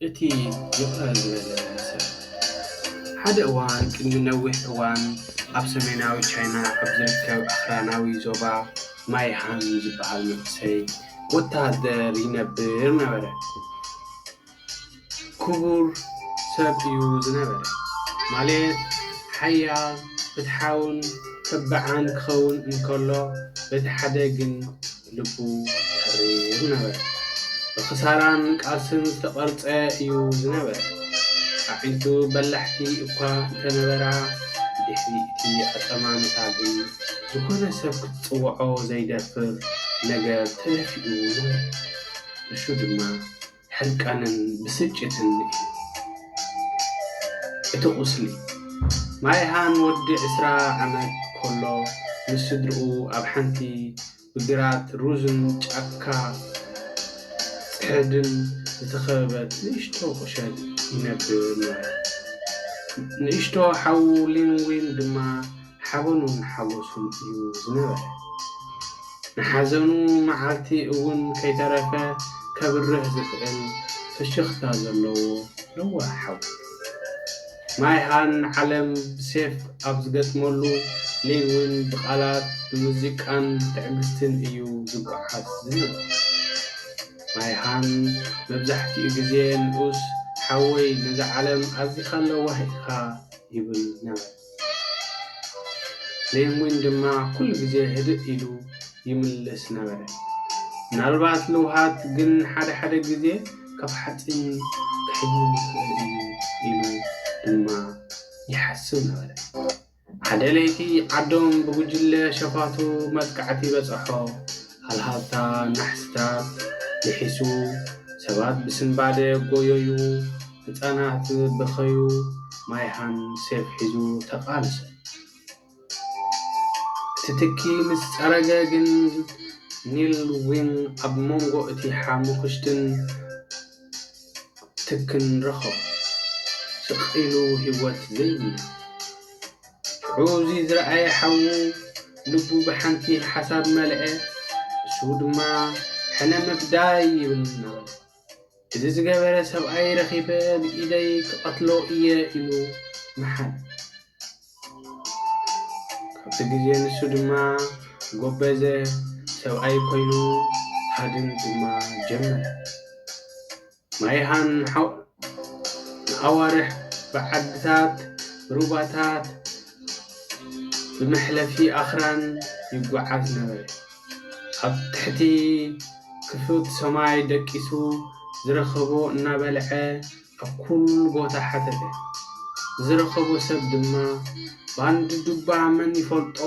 እቲ ይቕረ ዝበለ ሰብ። ሓደ እዋን፣ ቅድሚ ነዊሕ እዋን፣ ኣብ ሰሜናዊ ቻይና ኣብ ዝርከብ ኣኽራናዊ ዞባ ማይሃን ዝበሃል መንእሰይ ወተሃደር ይነብር ነበረ። ክቡር ሰብ እዩ ዝነበረ። ማለት፣ ሓያል፣ ፍትሓውን ተባዓን ክኸውን እንከሎ፣ በቲ ሓደ ግን ልቡ ተሪር ነበረ። ብኽሳራን ቃልስን ዝተቐርጸ እዩ ዝነበረ። ኣዒንቱ በላሕቲ እኳ እንተነበራ፣ ብድሕሪ እቲ ኣጠማምታ ግን ዝኾነ ሰብ ክትጽውዖ ዘይደፍር ነገር ተደፊኡ ነበረ። ንሱ ድማ ሕርቃንን ብስጭትን እዩ። እቲ ቁስሊ። ማይሃን ወዲ ዕስራ ዓመት ከሎ፣ ምስ ስድርኡ ኣብ ሓንቲ ብግራት ሩዝን ጫካ ጽሕድን ዝተኸበበት ንእሽቶ ቁሸት ይነብር ነበረ። ንእሽቶ ሓዉ ሊንዊን ድማ ሓበኑን ሓጎሱን እዩ ዝነበረ። ንሓዘኑ መዓልቲ እውን ከይተረፈ ከብርህ ዝኽእል ፍሽኽታ ዘለዎ ለዋህ ሓው። ማይሃን ዓለም ብሴፍ ኣብ ዝገጥመሉ፣ ሊንዊን ብቓላት፣ ብሙዚቃን ትዕግስትን እዩ ዝጓዓዝ ዝነበረ። ማይሃን መብዛሕትኡ ግዜ ንኡስ ሓወይ፣ ነዛ ዓለም ኣዚኻ ለዋህ ኢኻ ይብል ነበረ። ሌንዊን ድማ ኩሉ ግዜ ህድእ ኢሉ ይምልስ ነበረ። ምናልባት ለውሃት ግን ሓደ ሓደ ግዜ ካብ ሓጺን ክሕይል ይኽእል እዩ ኢሉ ድማ ይሓስብ ነበረ። ሓደ ለይቲ ዓዶም ብጉጅለ ሸፋቱ መጥቃዕቲ በጸሖ። ሃልሃልታ ናሕስታት ልሒሱ፣ ሰባት ብስንባደ ጎየዩ፣ ህጻናት በኸዩ። ማይሃን ሴፍ ሒዙ ተቓልሰ። እቲ ትኪ ምስ ጸረገ ግን ኒል ዊን ኣብ መንጎ እቲ ሓሙኽሽትን ትክን ረኸቦ። ስቕ ኢሉ ህይወት ዘይብሉ። ሽዑ እዚ ዝረኣየ ሓዉ ልቡ ብሓንቲ ሓሳብ መልአ። እሱ ድማ ሕነ ምፍዳይ ይብል ነበረ። እዚ ዝገበረ ሰብኣይ ረኺበ ብኢደይ ክቐትሎ እየ ኢሉ መሓለ። ካብቲ ግዜ ንሱ ድማ ጎበዘ፣ ሰብኣይ ኮይኑ ሃድን ድማ ጀመረ። ማይሃን ሓው ንኣዋርሕ ብዓድታት፣ ብሩባታት፣ ብመሕለፊ ኣኽራን ይጓዓዝ ነበረ። ኣብ ትሕቲ ክፉት ሰማይ ደቂሱ ዝረኸቦ እናበልዐ ኣብ ኩሉ ቦታ ሓተተ። ዝረኸቦ ሰብ ድማ ባንዲ ዱባ መን ይፈልጦ፣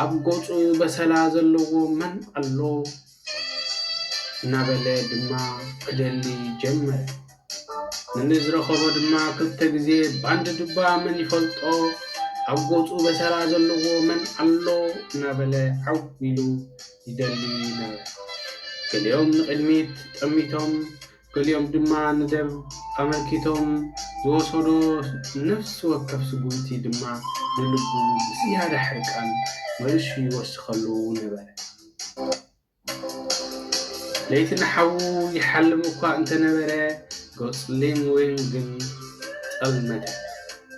ኣብ ገጹ በሰላ ዘለዎ መን ኣሎ እናበለ ድማ ክደሊ ጀመረ። ንዝረኸቦ ድማ ክልተ ግዜ ባንዲ ዱባ መን ይፈልጦ፣ ኣብ ገጹ በሰላ ዘለዎ መን ኣሎ እናበለ ዓው ኢሉ ይደሊ ነበረ። ገሊኦም ንቕድሚት ጠሚቶም፣ ገሊኦም ድማ ንደብ ኣመልኪቶም። ዝወሰዶ ነፍሲ ወከፍ ስጉምቲ ድማ ንልቡ ብዝያዳ ሕርቃን መልሱ ይወስኸሉ ነበረ። ለይቲ ንሓዉ ይሓልም እኳ እንተነበረ፣ ገጽ ሊን ዊን ግን ጸልመተ።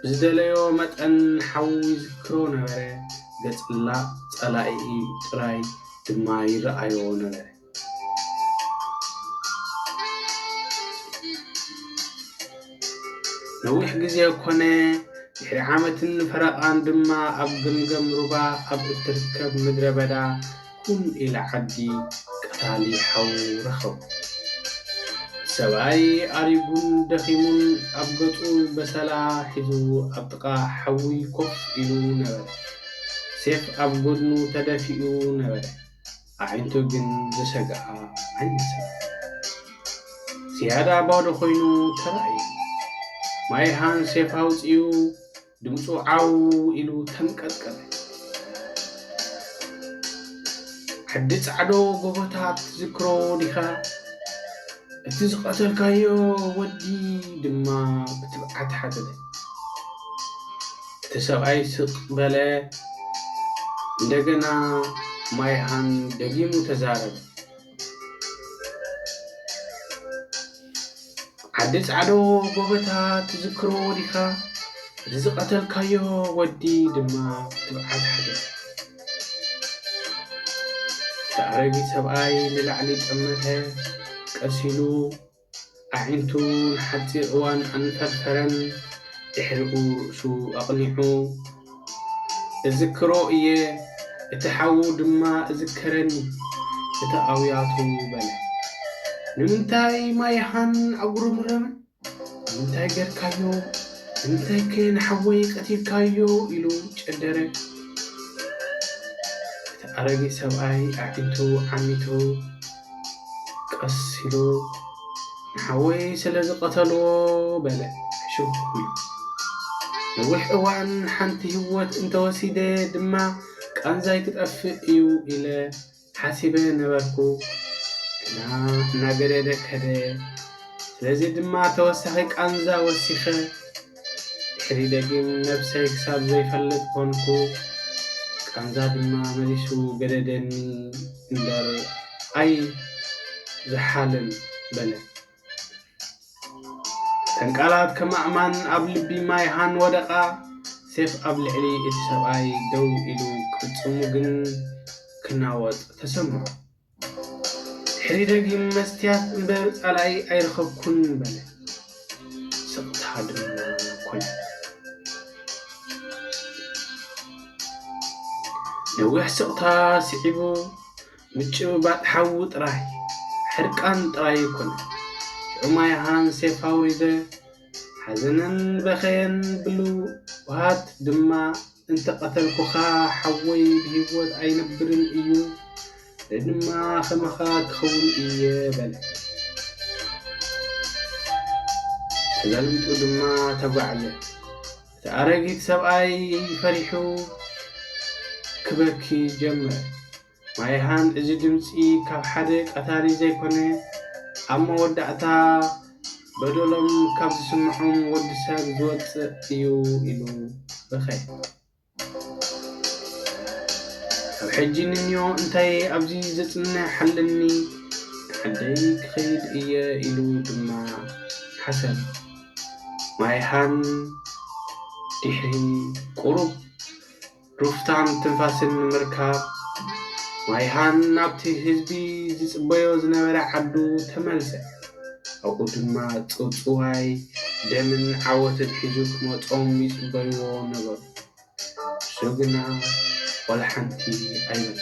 ብዝደለዮ መጠን ንሓዉ ይዝክሮ ነበረ፣ ገጽ ላ-፣ ጸላኢ ጥራይ ድማ ይረኣዮ ነበረ። ነዊሕ ግዜ ኮነ፣ ድሕሪ ዓመትን ፈረቓን ድማ ኣብ ገምገም ሩባ ኣብ እትርከብ ምድረ በዳ ኩን ኢላ ዓዲ ቀታሊ ሓው ረኸቡ። ሰብኣይ ኣሪጉን ደኺሙን ኣብ ገጹ በሰላ ሒዙ ኣብ ጥቓ ሓዊ ኮፍ ኢሉ ነበረ። ሴፍ ኣብ ጎድኑ ተደፊኡ ነበረ። ኣዒንቱ ግን ዝሰግኣ ኣይመስልን። ዝያዳ ባዶ ኮይኑ ተራእዩ። ማይሃን ሴፍ ኣውጺኡ ድምጹ ዓው ኢሉ ተንቀጥቀጠ። ዓዲ ጻዕዶ ጎቦታት ትዝክሮ ዲኻ? እቲ ዝቐተልካዮ ወዲ ድማ ብትብዓት ሓተተ። እቲ ሰብኣይ ስቕ በለ። እንደገና ማይሃን ደጊሙ ተዛረበ። ዓዲ ጻዕዶ ጎበታ ትዝክሮ ዲኻ? እቲ ዝቐተልካዮ ወዲ ድማ ትብዓት ሓገር። እቲ ኣረጊት ሰብኣይ ንላዕሊ ጠመተ፣ ቀስ ኢሉ ኣዒንቱ ንሓጺር እዋን ኣንፈርፈረን፣ ድሕሪኡ ርእሱ ኣቕኒዑ፣ "እዝክሮ እየ፣ እቲ ሓዉ ድማ እዝከረኒ፣ እቲ ኣውያቱ" በለ። "ንምንታይ ማይሃን ኣጉረምረመ? ንምንታይ ገርካዮ? ንምንታይከ ንሓወይ ቀቲልካዮ?" ኢሉ ጨደረ። እቲ ኣረጊት ሰብኣይ ኣዒንቱ ዓሚቱ፣ ቀስ ኢሉ፣ "ንሓወይ ስለ ዝቐተልዎ" በለ፣ ሕሹኽ ኢሉ። "ነዊሕ እዋን ሓንቲ ህይወት እንተወሲደ ድማ፣ ቃንዛይ ክጠፍእ እዩ ኢለ ሓሲበ ነበርኩ፣ ግና እናገደደ ከደ። ስለዚ ድማ ተወሳኺ ቃንዛ ወሲኸ፣ ድሕሪ ደጊም ነብሰይ ክሳብ ዘይፈልጥ ኮንኩ፣ ቃንዛ ድማ መሊሱ ገደደኒ እምበር ኣይዝሓልን" በለ። እተን ቃላት ከም ኣእማን ኣብ ልቢ ማይሃን ወደቓ። ሴፍ ኣብ ልዕሊ እቲ ሰብኣይ ደው ኢሉ፣ ቅልጽሙ ግን ክናወጽ ተሰምዖ። ድሕሪ ደጊም "መስትያት እምበር ጸላኢ ኣይረኸብኩን" በለ። ስቕታ ድማ ኮነ። ነዊሕ ስቕታ ስዒቡ፣ ምጭብባጥ ሓዊ ጥራይ፣ ሕርቃን ጥራይ ኮነ። ሽዑ ማይሃን ሴፍ ኣውሪደ፣ ሓዘነን በኸየን ብልውሃት ድማ፣ "እንተ ቀተልኩኻ ሓወይ ብህይወት ኣይነብርን እዩ፣ ኣነ ድማ ከማኻ ክኸውን እየ" በለ። ተገልቢጡ ድማ ተጓዕዘ። እቲ ኣረጊት ሰብኣይ ፈሪሑ ክበኪ ጀመረ። ማይሃን፣ "እዚ ድምጺ ካብ ሓደ ቀታሊ ዘይኮነ፣ ኣብ መወዳእታ በደሎም ካብ ዝስምዖም ወዲ ሰብ ዝወጽእ እዩ" ኢሉ በኸየ። "ካብ ሕጂ ንንዮ እንታይ ኣብዚ ዘጽንሕ ኣለኒ? ንዓደይ ክኸይድ እየ" ኢሉ ድማ ሓሰብ። ማይሃን ድሕሪ ቁሩብ ሩፍታን ትንፋስን ንምርካብ፣ ማይሃን ናብቲ ህዝቢ ዝጽበዮ ዝነበረ ዓዱ ተመልሰ። ኣብኡ ድማ ጽውጽዋይ ደምን ዓወትን ሒዙ ክመጾም ይጽበይዎ ነበሩ። እሱ ግና ዋላ ሓንቲ ኣይበለን።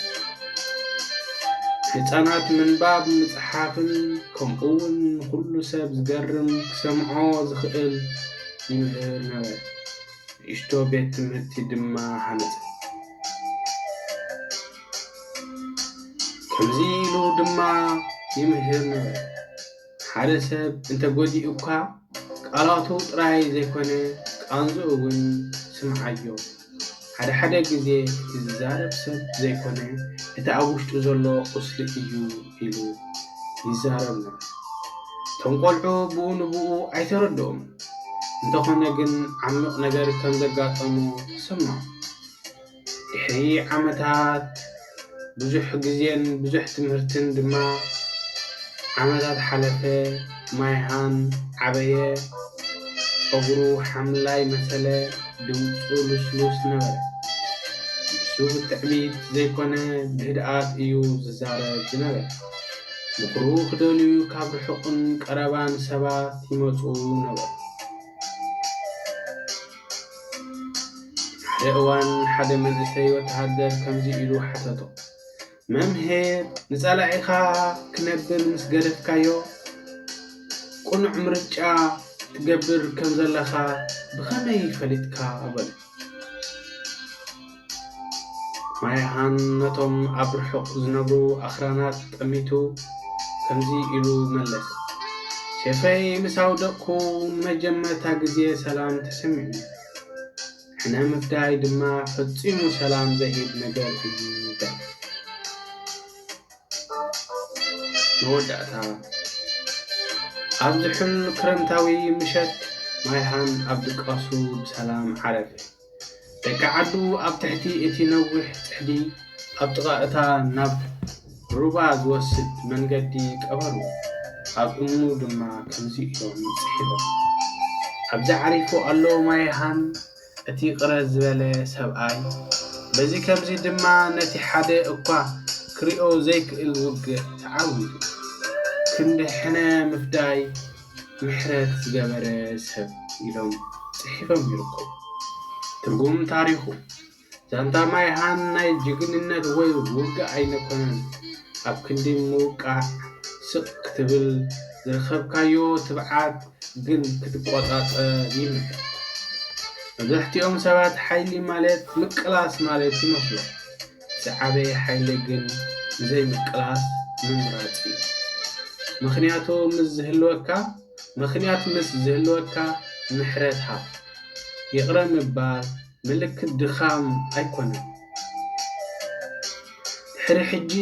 ንህጻናት ምንባብ ምጽሓፍን ከምኡ እውን ንኹሉ ሰብ ዝገርም ክሰምዖ ዝኽእል ይምህር ነበረ። ንእሽቶ ቤት ትምህርቲ ድማ ሃነጸ። ከምዚ ኢሉ ድማ ይምህር ነበረ። ሓደ ሰብ እንተጎዲኡ እኳ ቃላቱ ጥራይ ዘይኮነ ቃንዝኡ እውን ስምዓዮ። ሓደ ሓደ ግዜ እቲ ዝዛረብ ሰብ ዘይኮነ እቲ ኣብ ውሽጡ ዘሎ ቁስሊ እዩ ኢሉ ይዛረብ ነበረ። እቶም ቆልዑ ብኡ ንብኡ ኣይተረድኦምን። እንተኾነ ግን ዓሚቕ ነገር ከም ዘጋጠሞ ተሰምዖም። ድሕሪ ዓመታት ብዙሕ ግዜን ብዙሕ ትምህርትን ድማ ዓመታት ሓለፈ። ማይሃን ዓበየ፣ ጸጉሩ ሓምላይ መሰለ፣ ድምጹ ልስሉስ ነበረ። ንሱ ብትዕቢት ዘይኮነ ብህድኣት እዩ ዝዛረብ ዝነበረ። ምኽሩ ክደልዩ ካብ ርሑቕን ቀረባን ሰባት ይመጹ ነበሩ። ሓደ እዋን ሓደ መንእሰይ ወተሃደር ከምዚ ኢሉ ሓተቶ፣ "መምህር፣ ንጸላኢኻ ክነብር ምስ ገደፍካዮ፣ ቅኑዕ ምርጫ ትገብር ከም ዘለኻ ብኸመይ ፈሊጥካ?" በሎ። ማይሃን ነቶም ኣብ ርሑቕ ዝነብሩ ኣኽራናት ጠሚቱ ከምዚ ኢሉ መለሰ፣ "ሴፈይ ምስ ኣውደቕኩ ንመጀመርታ ግዜ ሰላም ተሰሚዑኒ። ሕነ ምፍዳይ ድማ ፈጺሙ ሰላም ዘይህብ ነገር እዩ" በለ። መወዳእታ፣ ኣብ ዝሑል ክረምታዊ ምሸት ማይሃን ኣብ ድቃሱ ብሰላም ዓረፈ። ደቂ ዓዱ ኣብ ትሕቲ እቲ ነዊሕ ጽሕዲ ኣብ ጥቓ እታ ናብ ሩባ ዝወስድ መንገዲ ቀበርዎ። ኣብ እምኑ ድማ ከምዚ ኢሎም ጽሒፎም። ኣብዚ ዓሪፉ ኣሎ ማይሃን እቲ ይቕረ ዝበለ ሰብኣይ። በዚ ከምዚ ድማ ነቲ ሓደ እኳ ክሪኦ ዘይክእል ውግእ ተዓዊቱ። ክንዲ ሕነ ምፍዳይ ምሕረት ዝገበረ ሰብ ኢሎም ጽሒፎም ይርከቡ። ትርጉም ታሪኹ ዛንታ ማይሃን ናይ ጅግንነት ወይ ውግእ ኣይነኮነን። ኣብ ክንዲ ምውቃዕ ስቕ ክትብል ዝረኸብካዮ ትብዓት ግን ክትቆጻጸር ይምከር። መብዛሕትኦም ሰባት ሓይሊ ማለት ምቅላስ ማለት ይመስሎም። ዝዓበየ ሓይሊ ግን ንዘይምቅላስ ምምራጽ እዩ። ምኽንያቱ ምስ ዝህልወካ ምኽንያት ምስ ዝህልወካ ምሕረት ሃብ። ይቕረ ምባል ምልክት ድኻም ኣይኮነን። ድሕሪ ሕጂ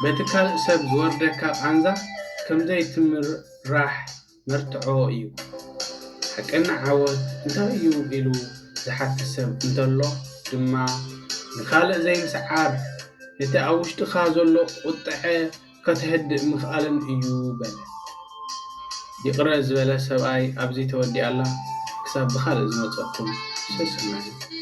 በቲ ካልእ ሰብ ዝወርደካ ቃንዛ ከምዘይትምራሕ መርትዖ እዩ። ሓቀኛ ዓወት እንታይ እዩ ኢሉ ዝሓትት ሰብ እንተሎ ድማ ንኻልእ ዘይምስዓር ነቲ ኣብ ውሽጥኻ ዘሎ ቁጥዐ ከተህድእ ምኽኣልን እዩ በለ። ይቕረ ዝበለ ሰብኣይ ኣብዚ ተወዲኣላ። ክሳብ ብኻልእ ዝመፀኩም ሰስናዩ።